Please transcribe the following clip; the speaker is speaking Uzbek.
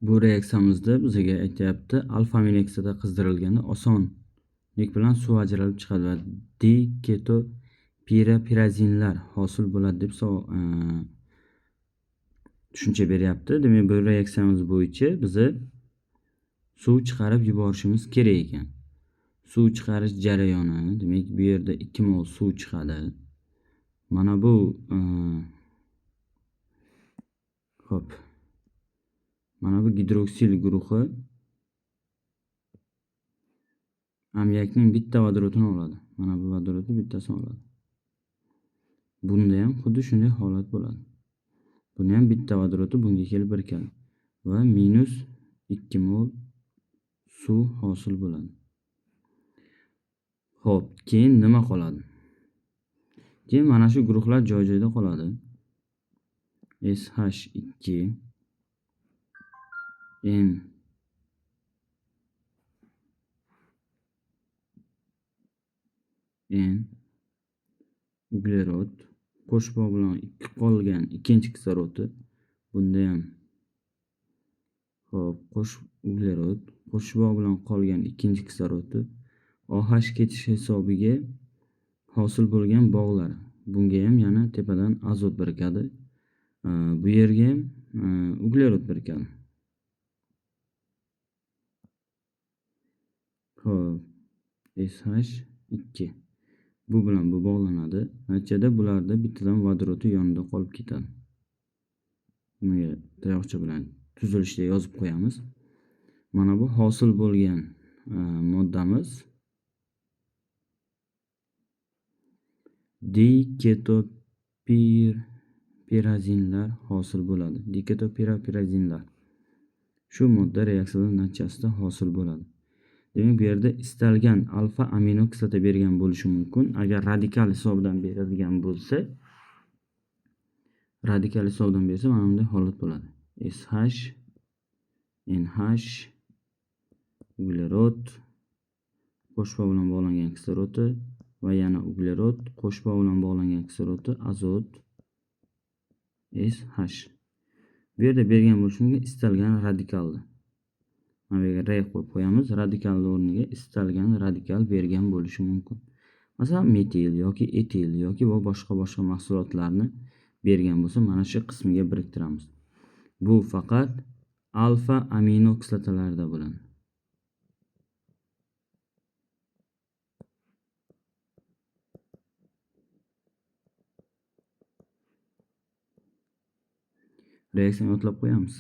Bu reaksiyamizda bizga aytyapti, alfa aminokislota qizdirilganda osonlik bilan suv ajralib chiqadi va diketopirapirazinlar hosil bo'ladi deb tushuncha beryapti. Demak, bu reaksiyamiz bo'yicha biza suv chiqarib yuborishimiz kerak ekan. Suv chiqarish jarayoni, demak, bu yerda 2 mol suv chiqadi. Mana bu xo'p. Mana bu gidroksil guruhi ammiakning bitta vodorodini oladi. Mana bu vodorodni bittasini oladi. Bunda ham xuddi shunday holat bo'ladi. Buni ham bitta vodorodi bunga kelib birikadi va minus 2 mol suv hosil bo'ladi. Xo'p, keyin nima qoladi? Keyin mana shu guruhlar joy-joyida qoladi. SH2 N N uglerod qo'shma bilan 2 qolgan ikkinchi kislorodi, bunda ham xo'p, qo'sh uglerod qo'shma bilan qolgan ikkinchi kislorodi OH ketish hisobiga hosil bo'lgan bog'lar. Bunga ham yana tepadan azot birikadi. Bu yerga ham uglerod birikadi. Xo'p, SH2 bu bilan bu bog'lanadi. Natijada bularda bittadan vodorodi yonida qolib ketadi. Bunga tayoqcha bilan tuzilishda yozib qo'yamiz. Mana bu hosil bo'lgan moddamiz diketopirazinlar hosil bo'ladi. Diketopirazinlar. Shu modda reaksiyalar natijasida hosil bo'ladi. Demak, bu yerda istalgan alfa amino kislota bergan bo'lishi mumkin. Agar radikal hisobidan beradigan bo'lsa, radikal hisobidan bersa mana bunday holat bo'ladi. SH NH uglerod qo'shma bilan bog'langan kislorodi va yana uglerod qo'shma bilan bog'langan kislorodi azot SH. Bu yerda bergan bo'lishi mumkin istalgan radikalni. Mana bu yerga R qo'yib qo'yamiz. Radikalning o'rniga istalgan radikal bergan bo'lishi mumkin. Masalan, metil yoki etil yoki va boshqa mahsulotlarni bergan bo'lsa, mana shu qismiga biriktiramiz. Bu faqat alfa amino kislotalarda bo'ladi. Reaksiyani yodlab qo'yamiz.